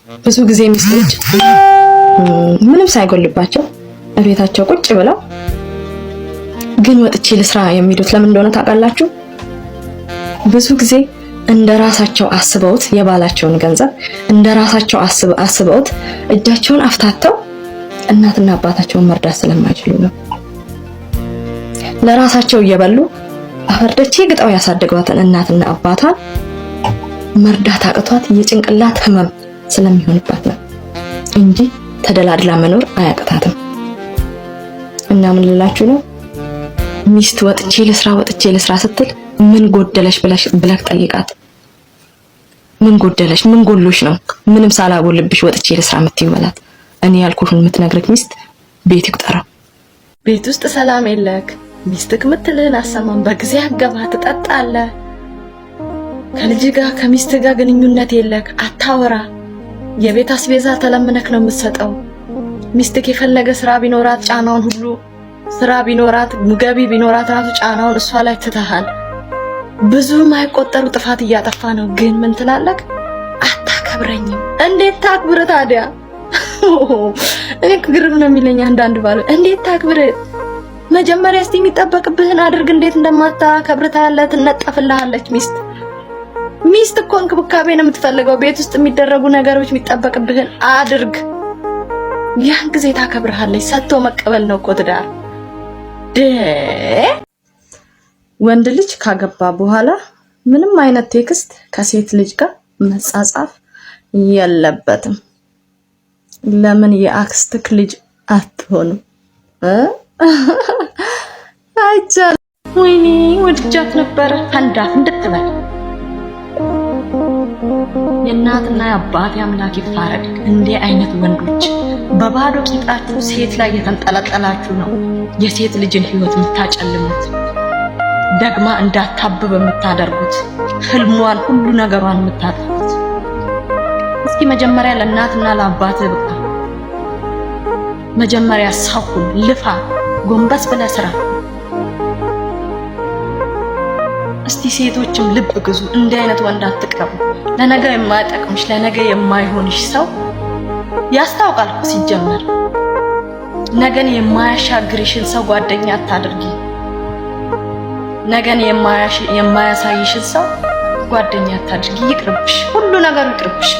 ብዙ ጊዜ ሚስቶች ምንም ሳይጎልባቸው እቤታቸው ቁጭ ብለው ግን ወጥቼ ልስራ የሚሉት ለምን እንደሆነ ታውቃላችሁ? ብዙ ጊዜ እንደ ራሳቸው አስበውት የባላቸውን ገንዘብ እንደ ራሳቸው አስበውት እጃቸውን አፍታተው እናትና አባታቸውን መርዳት ስለማይችሉ ነው። ለራሳቸው እየበሉ አፈርደቼ ግጠው ያሳደጓትን እናትና አባቷን መርዳት አቅቷት የጭንቅላት ህመም ስለሚሆንባት ነው እንጂ ተደላድላ መኖር አያቅታትም። እና ምን ልላችሁ ነው፣ ሚስት ወጥቼ ልስራ ወጥቼ ልስራ ስትል ምን ጎደለሽ ብለህ ጠይቃት። ምን ጎደለሽ? ምን ጎሎሽ ነው? ምንም ሳላጎልብሽ ወጥቼ ልስራ የምትይው በላት። እኔ ያልኩሽን የምትነግርህ ሚስት ቤት ይቁጠረው። ቤት ውስጥ ሰላም የለክ፣ ሚስትክ ምትልህን አሰማም፣ በጊዜ አገባ፣ ትጠጣለህ፣ ከልጅ ጋር ከሚስት ጋር ግንኙነት የለክ፣ አታወራ፣ የቤት አስቤዛ ተለምነክ ነው የምትሰጠው። ሚስትክ የፈለገ ስራ ቢኖራት ጫናውን ሁሉ ስራ ቢኖራት ገቢ ቢኖራት ራሱ ጫናውን እሷ ላይ ትተሃል። ብዙ ማይቆጠሩ ጥፋት እያጠፋ ነው። ግን ምን ትላለክ? አታከብረኝም። እንዴት ታክብር ታዲያ? እኔ ግርም ነው የሚለኝ አንዳንድ ባሉ እንዴት ታክብር? መጀመሪያ እስቲ የሚጠበቅብህን አድርግ። እንዴት እንደማታከብር ታያለህ። ትነጠፍልሃለች ሚስት። ሚስት እኮ እንክብካቤ ነው የምትፈልገው። ቤት ውስጥ የሚደረጉ ነገሮች የሚጠበቅብህን አድርግ። ያን ጊዜ ታከብርሃለች። ሰጥቶ መቀበል ነው እኮ ትዳር። ወንድ ልጅ ካገባ በኋላ ምንም አይነት text ከሴት ልጅ ጋር መጻጻፍ የለበትም። ለምን የአክስትክ ልጅ አትሆንም? አይቻልም። ወይኔ ወድጃት ነበረ ፈንዳት እንድትበል የእናትና የአባት አምላክ ይፋረድ። እንዲህ አይነት ወንዶች በባዶ ቂጣችሁ ሴት ላይ የተንጠለጠላችሁ ነው የሴት ልጅን ህይወት የምታጨልሙት፣ ደግማ እንዳታብብ የምታደርጉት፣ ህልሟን ሁሉ ነገሯን የምታጠፉት። እስኪ መጀመሪያ ለእናትና ለአባት ብቃ። መጀመሪያ ሰው ሁን፣ ልፋ፣ ጎንበስ ብለህ ስራ። እስቲ ሴቶችም ልብ ግዙ። እንዲህ አይነት ወንድ አትቅረቡ። ለነገ የማይጠቅምሽ ለነገ የማይሆንሽ ሰው ያስታውቃል እኮ ሲጀመር። ነገን የማያሻግርሽን ሰው ጓደኛ አታድርጊ። ነገን የማያሳይሽን ሰው ጓደኛ አታድርጊ። ይቅርብሽ፣ ሁሉ ነገሩ ይቅርብሽ።